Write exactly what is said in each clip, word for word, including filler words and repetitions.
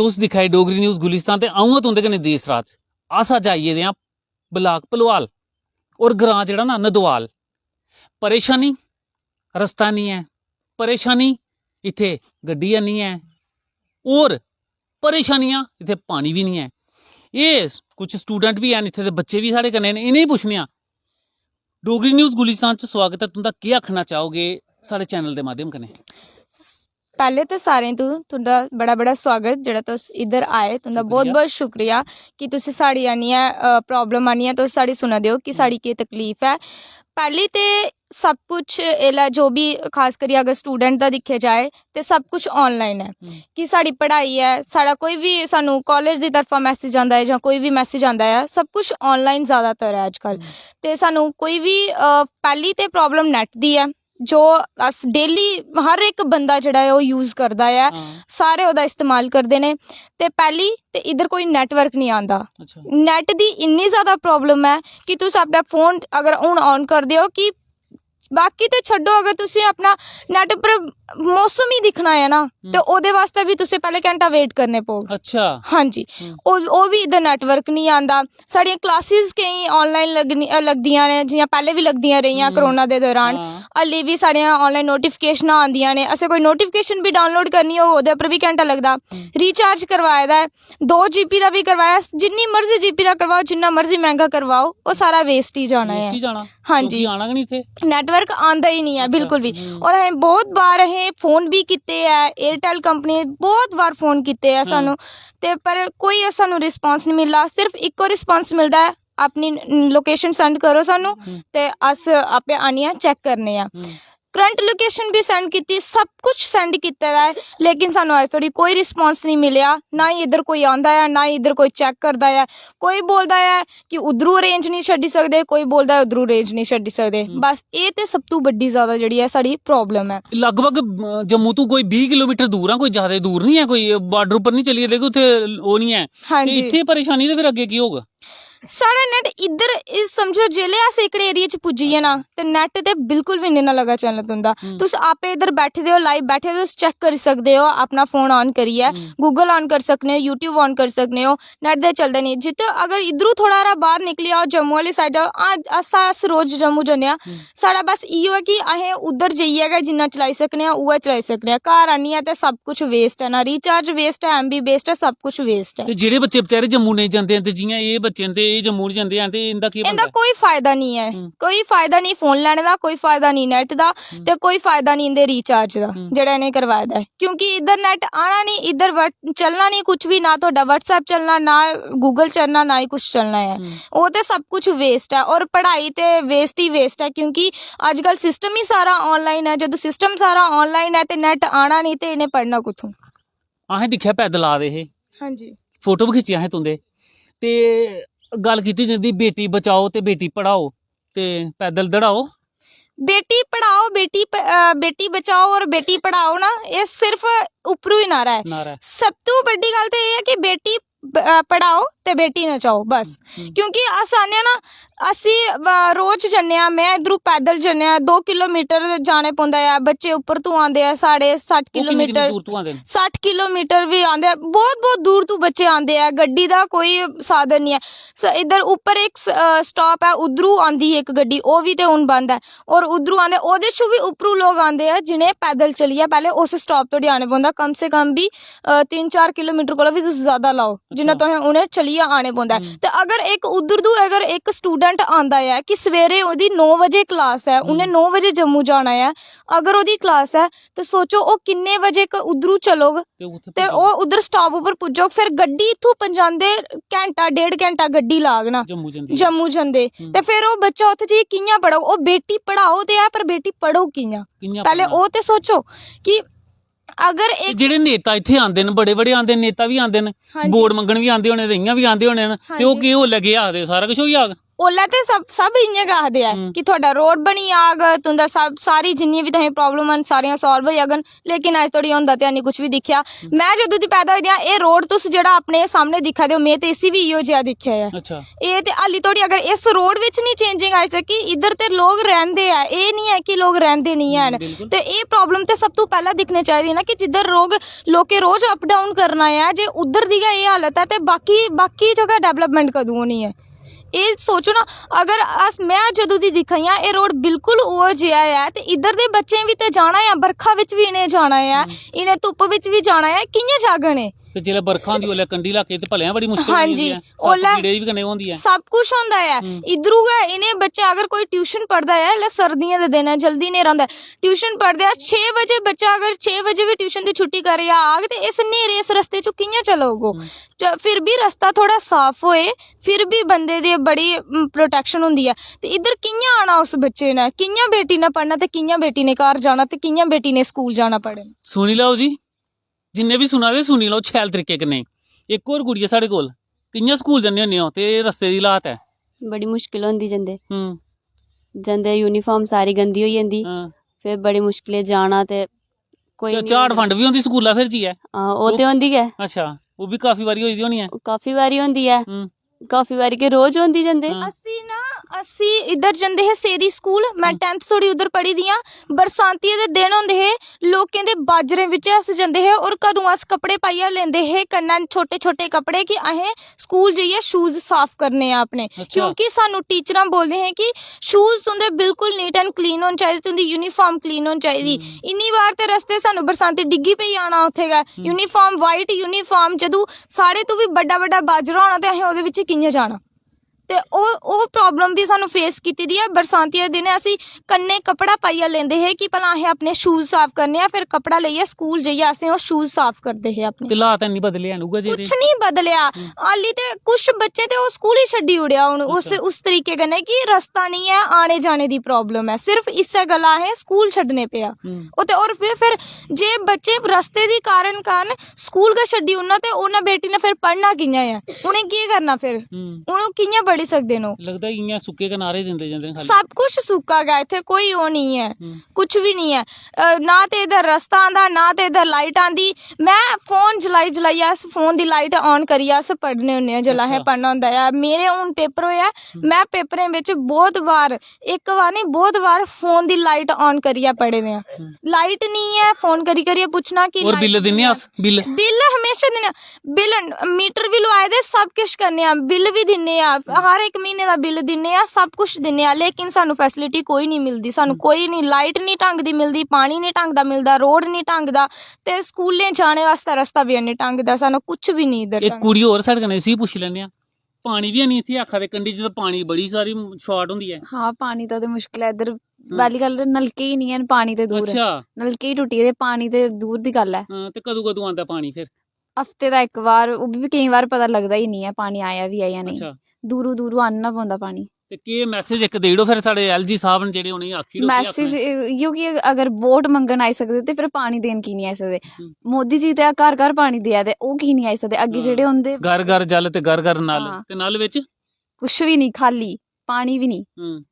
तुस दिक्खा दे डोगरी न्यूज गुलिस्तान ते अ'ऊं आं तुं'दे कन्नै देस राज। अस अज्ज आई गेदे आं ब्लाक भलवाल और ग्रां जेह्ड़ा ना नदवाल। परेशानी, रस्ता निं ऐ, परेशानी इत्थै गड्डी निं ऐ, और परेशानियां इत्थै पानी बी निं ऐ। एह् कुछ स्टूडेंट बी हैन इत्थै दे, बच्चे बी साढ़े कन्नै न, इ'नेंगी पुच्छने आं। डोगरी न्यूज गुलिस्तान च स्वागत ऐ तुं'दा, केह् आखना चाहोगे साढ़े चैनल दे माध्यम कन्नै? पैह्ले ते सारें तू तुं'दा बड़ा बड़ा स्वागत जेह्ड़ा तुस इद्धर आए, तुं'दा बहुत बहुत शुक्रिया कि तुस साढ़ी आनियै प्रॉब्लम आनियै तुस साढ़ी सुना दे ओ कि साढ़ी केह् तकलीफ ऐ। पैह्ली ते सब कुछ एल्लै जो बी, खास करियै अगर स्टूडेंट दा दिक्खेआ जाए ते सब कुछ ऑनलाइन ऐ कि साढ़ी पढ़ाई ऐ, साढ़ा कोई बी, सानूं कालेज दी तरफा मैसेज आंदा ऐ जां कोई बी मैसेज आंदा ऐ, सब कुछ ऑनलाइन ज़्यादातर ऐ अजकल। ते सानूं कोई बी पैह्ली ते प्रॉब्लम नैट दी ऐ जो अस डेली हर इक बंदा जेह्ड़ा ऐ ओह् यूज करदा ऐ। सारे ओह्दा इस्तेमाल करदे ने। ते पैह्ली ते इद्धर कोई नैटवर्क निं आंदा। नैट दी इन्नी ज़्यादा प्रॉब्लम ऐ कि तुस अपना फोन अगर हून ऑन करदे ओ कि बाकी ते छड्डो, अगर तुसें अपना नैट उप्पर मौसम ही दिक्खना ऐ ना, ते ओह्दे बास्तै बी तुसें पैह्ले घैंटा वेट करने पौग। अच्छा। हां जी। ओह् ओह् बी इद्धर नैटवर्क निं आंदा। साढ़ियां क्लासिस केईं ऑनलाइन लगनी अ, लगदियां न, जि'यां पैह्ले बी लगदियां रेहियां कोरोना दे दौरान। हल्ली बी साढ़ियां ऑनलाइन नोटिफिकेशनां आंदियां न। असें कोई नोटिफिकेशन बी डाउनलोड करनी होग, ओह्दे उप्पर बी घैंटा लगदा। रिचार्ज करवाए दा ऐ, दो जीबी दा बी करवाया, जिन्नी मर्जी जीबी दा करवाओ, जिन्ना मर्जी मैंह्गा करवाओ, ओह् सारा वेस्ट ही जाना ऐ। वेस्ट ही जाना। हां जी। क्योंकि आना गै निं इत्थै। नैटवर्क आंदा ही निं ऐ बिल्कुल बी। और असें बहुत बार असें फोन बी कीते ऐ, एयरटेल कंपनी बहुत बार फोन कीते ऐ सानूं, ते पर कोई सानूं रिस्पांस निं मिलदा। सिर्फ इक्को रिस्पांस मिलदा ऐ, अपनी लोकेशन सैंड करो सानूं, ते अस आपे आनियै चैक करने आं। करंट लोकेशन बी सैंड कीती, सब कुछ सैंड कीते दा ऐ, लेकिन सानूं अज्ज धोड़ी कोई रिस्पांस निं मिलेआ, ना ही इद्धर कोई आंदा ऐ, ना ही इद्धर कोई चैक करदा ऐ। कोई बोलदा ऐ कि उद्धरू रेंज निं छड्डी सकदे, कोई बोलदा ऐ उद्धरू रेंज निं छड्डी सकदे। बस एह् ते सब तू बड्डी ज़्यादा जेह्ड़ी ऐ साढ़ी प्रॉब्लम ऐ। लगभग अ, जम्मू तू कोई बीह् किलोमीटर दूर आं, कोई ज्यादा दूर निं ऐ, कोई बार्डर उप्पर निं चली गेदे कि उत्थै ओह् निं ऐ। हां ते जी। इत्थै परेशानी ते फिर अग्गें केह् होग? साढ़ा नैट इद्धर इस समझो, जेल्लै अस एह्कड़े एरिया च पुज्जी गे ना, ते नैट ते बिल्कुल बी निं ना लगा चलन तुं'दा। तुस आपे इद्धर बैठे दे ओ, लाइव बैठे दे ओ, तुस चैक करी सकदे ओ अपना फोन ऑन करियै। गूगल ऑन करी सकने ओ, यूट्यूब ऑन करी सकने ओ, नैट ते चलदा निं। जित्थै अगर इद्धरू थोह्ड़ा हारा बाह्र निकली जाओ, जम्मू आह्ली साइड जाओ, हां, अस अस रोज जम्मू जन्ने आं। साढ़ा बस इ'यो ऐ कि असें उद्धर जाइयै गै जिन्ना चलाई सकने आं, उ'ऐ चलाई सकने आं। घर आनियै ते सब कुछ वेस्ट ऐ, ना रिचार्ज वेस्ट ऐ, एमबी वेस्ट ऐ, सब कुछ वेस्ट ऐ। ते जेह्ड़े बच्चे बेचारे जम्मू नेईं जंदे हैन, ते जि'यां एह् बच्चे न, ते एह् जम्मू निं जंदे हैन, ते इं'दा केह् इं'दा बनदा? कोई फायदा निं ऐ। हम्म। कोई फायदा निं फोन लैने दा, कोई फायदा निं नैट दा, हम्म। ते कोई फायदा निं इं'दे रिचार्ज दा, हम्म। जेह्ड़ा इ'नें करवाए दा ऐ। क्योंकि इद्धर नैट आना निं, इद्धर व-, चलना निं कुछ बी, ना थुआढ़ा WhatsApp चलना, ना गूगल चलना, ना ही कुछ चलना ऐ। हम्म। ओह् ते सब कुछ वेस्ट ऐ, और पढ़ाई ते वेस्ट ही वेस्ट ऐ, क्योंकि अजकल सिस्टम ही सारा ऑनलाइन ऐ। जदूं सिस्टम सारा ऑनलाइन ऐ ते नैट आना निं, ते इ'नें पढ़ना कुत्थूं? असें दिक्खेआ पैदल आ दे हे, हां जी। फोटो बी खिच्चे असें तुं'दे, ते गल्ल कीती जंदी बेटी बचाओ ते बेटी पढ़ाओ ते पैदल दौड़ाओ। बेटी पढ़ाओ, बेटी प-, अ, बेटी बचाओ और बेटी पढ़ाओ ना, एह् सिर्फ उप्परू ही नारा ऐ। नारा ऐ। सब तू बड्डी गल्ल ते एह् ऐ कि बेटी ब-, अ, पढ़ाओ ते बेटी नचाओ, बस। हम्म। क्योंकि अस आने आं ना, असी, अ, रोज जन्ने आं, में इद्धरू पैदल जन्ने आं, दो किलोमीटर जाने पौंदा ऐ, बच्चे उप्पर तू आंदे ऐ, साढ़े सट्ठ किन्नी, किन्नी किलोमीटर, दूर तू आंदे न? सट्ठ किलोमीटर बी आंदे ऐ, बहुत, बहुत दूर तू बच्चे आंदे ऐ, गड्डी दा कोई साधन निं ऐ। स-, इद्धर उप्पर इक स-, अ, स्टाप ऐ, उद्धरू आंदी ही इक गड्डी, ओह् बी ते हून बंद ऐ। और उद्धरू आंदे, ओह्दे च बी उप्परू लोक आंदे ऐ जि'नें पैदल चलियै पैह्ले उस स्टाप धोड़ी आने पौंदा, कम से कम बी, अ, तिन्न चार किलोमीटर कोला बी तुस ज्यादा लाओ, जिन्ना अच्छा। तुसें उ'नें चलियै आने पौंदा ऐ। हम्म। ते अगर इक उद्धर तू अगर इक स्टूडेंट आंदा ऐ कि सवेरे ओह्दी नौ बजे क्लास ऐ, उ'नें हम्म। नौ बजे जम्मू जाना ऐ, अगर ओह्दी क्लास ऐ, ते सोचो ओह् किन्ने बजे क-, उद्धरू चलोग ते उत्थै ते पुज्जना। ओह् उद्धर स्टाप उप्पर पुज्जोग। फिर गड्डी इत्थूं पजांदे घैंटा डेढ़ घैंटा गड्डी लाग ना जम्मू जंदे। जम्मू जंदे। हम्म। ते फिर ओह् बच्चा उत्थै जाइयै कि'यां पढ़ग? ओह् बेटी पढ़ाओ ते ऐ, पर बेटी पढ़ग कि'यां? कि'यां पैह्लें पढ़ना? ओह् ते सोचो कि अगर ते इक जेह्ड़े नेता इत्थै आंदे न, बड़े बड़े आंदे न, नेता बी आंदे न, हां जी। वोट मंगन बी आंदे होने ते इ'यां बी आंदे होने न, हां ते ओह् जी। केह् ओल्लै केह् आखदे, सारा किश होई जाग। ओल्लै ते सब सब इ'यां गै आखदे ऐ हम्म। कि थुआढ़ा रोड बनी जाग, तुं'दा सब सारी जिन्नियां बी तुसें प्रॉब्लम न सारियां सॉल्व होई जाङन, लेकिन अज्ज धोड़ी होंदा ते हैनी कुछ बी दिक्खेआ। में जदूं दी पैदा होई दी आं, एह् रोड तुस जेह्ड़ा अपने सामने दिक्खा दे ओ, में ते इसी बी इ'यो जेहा दिक्खेआ ऐ। अच्छा। एह् ते हाली धोड़ी अगर इस रोड बिच निं चेंजिंग आई सकी, इद्धर ते लोक रैंह्दे ऐ, एह् निं ऐ कि लोक रैंह्दे निं हैन। हम्म, बिल्कुल। ते एह् प्रॉब्लम ते सब तों पैह्लें दिक्खनी चाहिदी ना कि जिद्धर लोक लोकें रोज अप डाउन करना ऐ, जे उद्धर दी गै एह् हालत ऐ ते बाकी बाकी जगह डेवलपमेंट कदूं होनी ऐ? एह् सोचो ना, अगर अस में जदूं दी दिक्खा दी आं, एह् रोड बिल्कुल उ'ऐ जेहा ऐ ते इद्धर दे बच्चें बी ते जाना ऐ, बरखा बिच बी इ'नें जाना ऐ, हम्म। इ'नें धुप्प बिच बी जाना ऐ, कि'यां जाङन एह्? ते जिसलै बरखा होंदी उसलै कंढी इलाके च ते भलेआं बड़ी मुश्कल होई हां जंदी जी, ऐ। सप्प उसलै कीड़े बी कन्नै होंदी ऐ। सब कुछ होंदा ऐ। हम्म। इद्धरू गै इ'नें बच्चें अगर कोई ट्यूशन पढ़दा ऐ, इसलै सर्दियें दे दिन ऐ, जल्दी न्हेरा होंदा ऐ, ट्यूशन पढ़दे आ, छे बजे बच्चा अगर छे बजे बी ट्यूशन दी छुट्टी करियै आग ते इस न्हेरे इस रस्ते च कि'यां चलग ओह्? हम्म। च-, फिर बी रस्ता थोह्ड़ा साफ होए, फिर बी बंदे दी बड़ी, उम, प्रोटेक्शन होंदी ऐ। ते इद्धर कि'यां आना उस बच्चे ने, कि'यां बेटी ने पढ़ना ते कि'यां बेटी ने घर जाना ते कि'यां बेटी ने स्कूल जाना पढ़न? सुनी लैओ जी, जिन्ने बी सुना दे सुनी लैओ शैल तरीके कन्नै। इक होर कुड़ी ऐ साढ़े कोल, कि'यां स्कूल जन्ने होन्ने ओ ते एह् रस्ते दी हालात ऐ? बड़ी मुश्किल होंदी जंदे। हम्म। जंदे यूनिफार्म सारी गंदी होई जंदी। हां। फिर बड़ी मुश्किलें जाना ते कोई च-, निं झाड़ होंदा। फंड बी होंदी स्कूला फिर जाइयै? हां, ओह् ते ओह् होंदी गै। अच्छा, ओह् बी काफी बारी होई दी होनी ऐ? ओह् काफी बारी होंदी ऐ। हम्म। काफी बारी के रोज होंदी जंदे। हां। असी ना, असी इद्धर जंदे हे सेरी स्कूल, में हम्म। टैंथ धोड़ी उद्धर पढ़ी दी आं। बरसांतियें दे दिन होंदे हे, लोकें दे बाजरें बिच्च अस जंदे हे और घरों अस कपड़े पाइयै लेंदे हे, कन्नै छोटे-छोटे कपड़े कि असें स्कूल जाइयै शूज साफ करने आ अपने। अच्छा। क्योंकि सानू टीचरां बोलदे हे कि शूज तुं'दे बिल्कुल नीट एंड क्लीन होने चाहिदे, तुं'दी यूनिफार्म क्लीन होनी चाहिदी। हम्म। इन्नी बार ते रस्ते सानू बरसांती डिग्गी पेई जाना उत्थै गै। हम्म। यूनिफार्म, वाइट यूनिफार्म, जदूं साढ़े तों बी बड्डा बड्डा बाजरा होना ते असें ओह्दे बिच्च कि'यां जाना? ते ओह्, ओह् प्रॉब्लम बी सानू फेस कीती दी ऐ। बरसांती दे दिनें असी कन्नै कपड़ा पाइयै लेंदे हे कि भला असें अपने शूज साफ करने आ, फिर कपड़ा लेइयै स्कूल जाइयै असें ओह् शूज साफ करदे हे अपने। ते हालात हैनी बदले हैन, उ'ऐ जेह् कुछ रेह्। निं बदलेआ। हम्म। हाली ते कुछ बच्चे ते ओह् स्कूल ही छड्डी ओड़ेआ हून उस, अच्छा। उस तरीके कन्नै कि रस्ता निं ऐ, आने जाने दी प्रॉब्लम ऐ। सिर्फ इस्सै गल्ला असें स्कूल छड्डने पेआ। हम्म। ओह् ते होर फिर, फिर जे बच्चे रस्ते दी कारण, कारण स्कूल गै छड्डी ओड़ना ते उ'नें बेटी ने फिर पढ़ना कि'यां ऐ? उ'नें केह् करना फिर? हम्म। हून ओह् कि'यां पढ़ी सकदे न ओह्? लगदा इ'यां सुक्के किनारे दिंदे जंदे न खाल्ली। सब कुछ सुक्का गै, इत्थै कोई ओह् निं ऐ, हम्म। कुछ बी निं ऐ। अ, ना ते इद्धर रस्ता आंदा, ना ते इद्धर लाइट आंदी। में फोन जलाई जलाइयै, अस फोन दी लाइट ऑन करियै अस पढ़ने होन्ने आं, जेल्लै असें अच्छा। पढ़ना होंदा ऐ। मेरे हून पेपर होए ऐ, हम्म। में पेपरें बिच बहुत बार इक बार निं, बहुत बार फोन दी लाइट ऑन करियै पढ़े दे आं। हम्म। लाइट निं ऐ, फोन करी करियै पुच्छना कि और लाइट बिल निं दिन्ने ऐ। अस? बिल? बिल हमेशा दिन्ने आं। बिल, मीटर बी लोआए दे, सब किश करने आं, बिल बी दिन्ने आं, हम्म। हर इक म्हीने दा बिल दिन्ने आं, सब कुछ दिन्ने आं, लेकिन सानू फैसिलिटी कोई निं मिलदी, सानू हम्म। कोई निं, लाइट निं ढंग दी मिलदी, पानी निं ढंग दा मिलदा, रोड निं ढंग दा, ते स्कूलें जाने आस्तै रस्ता बी हैन्नी ढंग दा, सानू कुछ बी निं इद्धर इक ढंग कुड़ी होर साढ़े कन्नै, इसी बी पुच्छी लैन्ने आं। पानी बी हैनी इत्थै, आखा दे कंढी च ते पानी बड़ी सारी शार्ट होंदी ऐ। हां, पानी दा ते मुश्कल ऐ इद्धर। हम्म। पैह्ली गल्ल ते नलके ही निं हैन, पानी ते दूर। अच्छा। नलके ही टुट्टी गेदे, पानी ते दूर दी गल्ल ऐ। हां, ते कदूं कदूं आंदा पानी फिर? हफ्ते दा इक बार, ओह् बी केईं बार पता लगदा ही निं ऐ पानी आया बी ऐ जां नेईं। अच्छा। दूरू दूरू आह्नना पौंदा पानी। ते केह् मैसेज इक देई ओड़ो फिर साढ़े एल जी साह्ब न जेह्ड़े, उ'नेंगी आखी ओड़ो कि मैसेज अपने इ'यो कि अगर वोट मंगन आई सकदे ते फिर पानी देन की निं आई सकदे? हम्म। मोदी जी ते घर घर पानी देआ दे, ओह् की निं आई सकदे? अग्गें हां। जेह्ड़े उं'दे घर घर जल ते घर घर नल। हां। ते नल बिच? कुछ बी निं, खाल्ली पानी बी निं। हम्म।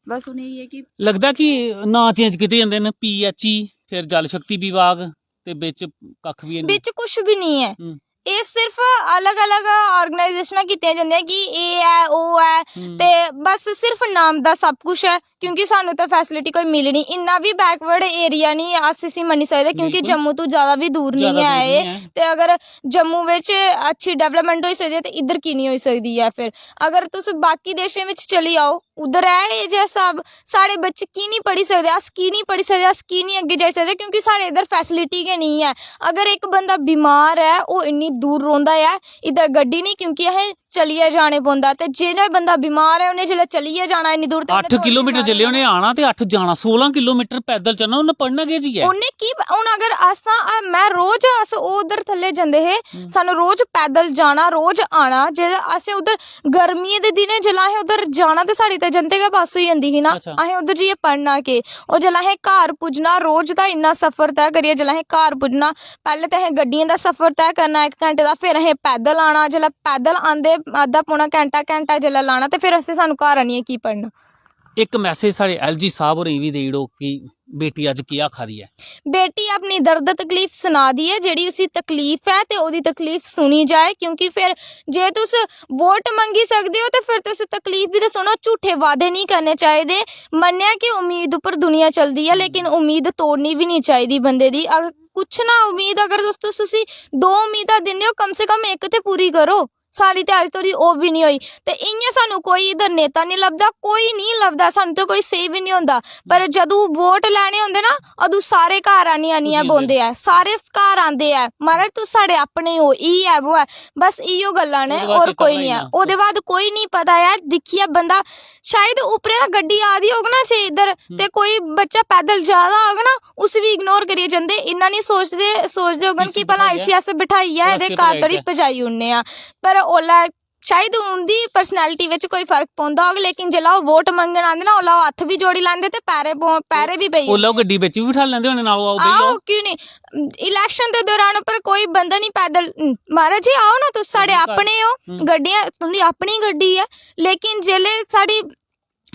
बस उ'नें इ'यै कि लगदा कि नांऽ चेंज कीते जंदे न, पी एच ई, फिर जल शक्ति विभाग, ते बिच कक्ख बी निं। बिच कुछ बी निं ऐ। हम्म। एह् सिर्फ अलग-अलग ऑर्गेनाइजेशनां कीतियां जंदियां कि एह् ऐ, ओह् ऐ, हम्म। ते बस सिर्फ नाम दा सब कुछ ऐ, क्योंकि सानू ते फैसिलिटी कोई मिलनी। इन्ना बी बैकवर्ड एरिया निं अस इसी मन्नी सकदे, क्योंकि बिल्कुल। जम्मू तों जैदा बी दूर निं जैदा ऐ दूर एह्। निं ऐ। ते अगर जम्मू बिच अच्छी डेवलपमेंट होई सकदी ऐ, ते इद्धर की निं होई सकदी ऐ फिर? अगर तुस बाकी देशें बिच चली जाओ, उद्धर ऐ एह् जेहा स्हाब, साढ़े बच्चे की निं पढ़ी सकदे, अस की निं पढ़ी सकदे, अस की निं अग्गें जाई सकदे, क्योंकि साढ़े इद्धर फैसिलिटी गै निं ऐ। अगर इक बंदा बमार ऐ, ओह् इन्नी दूर रौंह्दा ऐ, इद्धर गड्डी निं, क्योंकि असें चलियै जाने पौंदा, ते जेह्ड़ा बंदा बमार ऐ, उ'नें जिसलै चलियै जाना इन्नी दूर, ते उ'नें अट्ठ दौड़ियै किलोमीटर जाना। जिसलै उ'नें आना ते अट्ठ जाना, सोलां किलोमीटर पैदल चलना, उ'न्नै पढ़ना केह् जाइयै? उ'न्नै की, हून अगर अस, आ, में रोज अस ओह् उद्धर थल्ले जंदे हे, हम्म। सानूं रोज पैदल जाना, रोज आना, जे असें उद्धर गर्मियें दे दिनें जिसलै असें उद्धर जाना ते साढ़ी ते जंदे गै बस होई जंदी ही ना। अच्छा। असें उद्धर जाइयै पढ़ना केह्? और जिसलै असें घर पुज्जना, रोज दा इन्ना सफर तय करियै जिसलै असें घर पुज्जना, पैह्लें ते असें गड्डियें दा सफर तय करना इक घैंटे दा, फिर असें पैदल आना। जिसलै पैदल आंदे, अद्धा पौना घैंटा, घैंटा जेल्लै लाना ते फिर असें, सानूं घर आनियै की पढ़ना? इक मैसेज साढ़े एल जी साहब होरें गी बी देई ओड़ो कि बेटी अज्ज केह् आखा दी ऐ। बेटी अपनी दर्द तकलीफ सना दी ऐ, जेह्ड़ी उसी तकलीफ ऐ ते ओह्दी तकलीफ सुनी जाए, क्योंकि फिर जे तुस वोट मंगी सकदे ओ ते फिर तुस तकलीफ बी ते सुनो। झूठे वादे निं करने चाहिदे। मन्नेआ कि उम्मीद उप्पर दुनिया चलदी ऐ, लेकिन उम्मीद तोड़नी बी निं चाहिदी बंदे दी। अगर कुछ ना उम्मीद, अगर तुस, तुस उसी दो उम्मीदां दिन्ने ओ, कम से कम इक ते पूरी करो। साढ़ी ते अज्ज धोड़ी ओह् बी निं होई। ते इ'यां सानूं कोई इद्धर नेता निं लभदा, कोई निं लभदा, सानूं ते कोई सेही बी निं होंदा। पर जदूं वोट लैने होंदे ना, अदूं सारे घर आनी, आनियै पुज्जी जंदे। बौंह्दे ऐ, सारे घर आंदे ऐ। "महाराज, तुस साढ़े अपने ओ, ई ऐ, वो ऐ।" बस इ'यो गल्लां न, ओह्दे बाद होर चेता कोई निं ऐ। भुलाई ओह्दे बाद कोई निं पता ऐ, दिक्खियै बंदा, शायद उप्परे दा गड्डी आ दी होग ना जे इद्धर, हम्म। ते कोई बच्चा पैदल जा दा होग ना, उसी बी इग्नोर करियै जंदे। इन्ना निं सोचदे, सोचदे होङन इसी कि भला बिठाइयै इसी अस बिठाइयै ते एह्दे घर धोड़ी पजाई ओड़ने आं। पर ओल्लै शायद उं'दी पर्सनैलिटी बिच कोई फर्क पौंदा होग, लेकिन जेल्लै ओह् वोट मंगन आंदे ना, ओल्लै ओह् हत्थ बी जोड़ी लैंदे ते पैरें पौ-, पैरें बी पेई ओल्लै ओह् जंदे। गड्डी बिच बी बठाली लैंदे होने ना, आओ, आओ, बेही जाओ। क्यों निं? इलैक्शन दे दौरान उप्पर कोई बंदा निं पैदल, "महाराज जी, आओ ना, तुस साढ़े अपने ओ।" हम्म। गड्डियां, तुं'दी अपनी गड्डी ऐ, लेकिन जेल्लै साढ़ी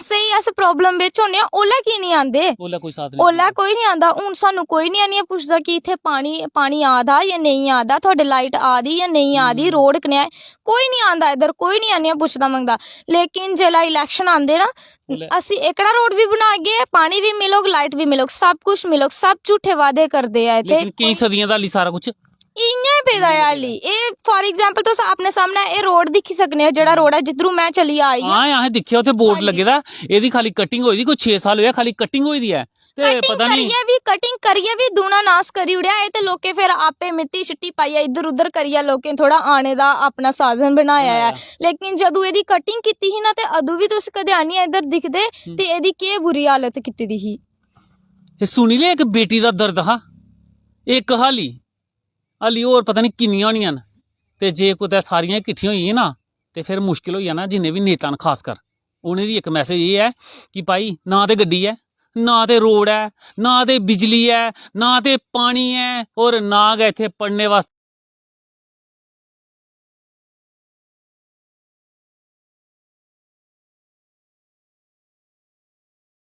स्हेई अस प्रॉब्लम बिच होन्ने आं, ओल्लै की निं आंदे? ओल्लै कोई साथ निं ओल्लै दिंदा। कोई निं आंदा। हून सानूं कोई निं आनियै पुछदा कि इत्थै पानी, पानी आ दा जां नेईं आ दा, थुआढ़े लाइट आ दी जां नेईं आ दी, हम्म। रोड कनेहा ऐ? कोई निं आंदा इद्धर, कोई निं आनियै पुछदा मंगदा। लेकिन जेल्लै इलैक्शन आंदे ना, ओल्लै असी एह्कड़ा रोड बी बनागे, पानी बी मिलग, लाइट बी मिलग, सब कुछ मिलग, सब झूठे वादे करदे ऐ इत्थै। लेकिन केईं सदियें दा हाल्ली सारा कुछ इ'यां गै पेदा ऐ हाल्ली। एह्, for example, तुस अपने सामनै एह् रोड दिक्खी सकने ओ, जेह्ड़ा रोड ऐ जिद्धरू में चली आई आं। हां, असें दिक्खेआ उत्थै बोर्ड हां जी। लग्गे दा, एह्दी खाल्ली कटिंग होई दी, कोई छे साल होआ खाल्ली कटिंग होई दी ऐ। ते कटिंग पता निं करियै बी, कटिंग करियै बी दूना नास करी ओड़ेआ। एह् ते लोकें फिर आपे मिट्टी शिट्टी पाइयै इद्धर उद्धर करियै लोकें थोह्ड़ा आने दा अपना साधन बनाया ऐ। बनाया। लेकिन जदूं एह्दी कटिंग कीती ही ना, ते अदूं बी तुस कदें आनियै इद्धर दिखदे हम्म। ते एह्दी केह् बुरी हालत कीती दी ही। एह् सुनी ले, इक बेटी दा दर्द हा, इक हाल्ली, हाल्ली होर पता निं किन्नियां होनियां न। ते जे कुतै सारियां किट्ठियां होई गेइयां ना, ते फिर मुश्किल होई जाना। जिन्ने बी नेता न खासकर, उ'नें दी इक मैसेज एह् ऐ कि भाई, ना ते गड्डी ऐ, ना ते रोड ऐ, ना ते बिजली ऐ, ना ते पानी ऐ, होर ना गै इत्थै पढ़ने वास्तै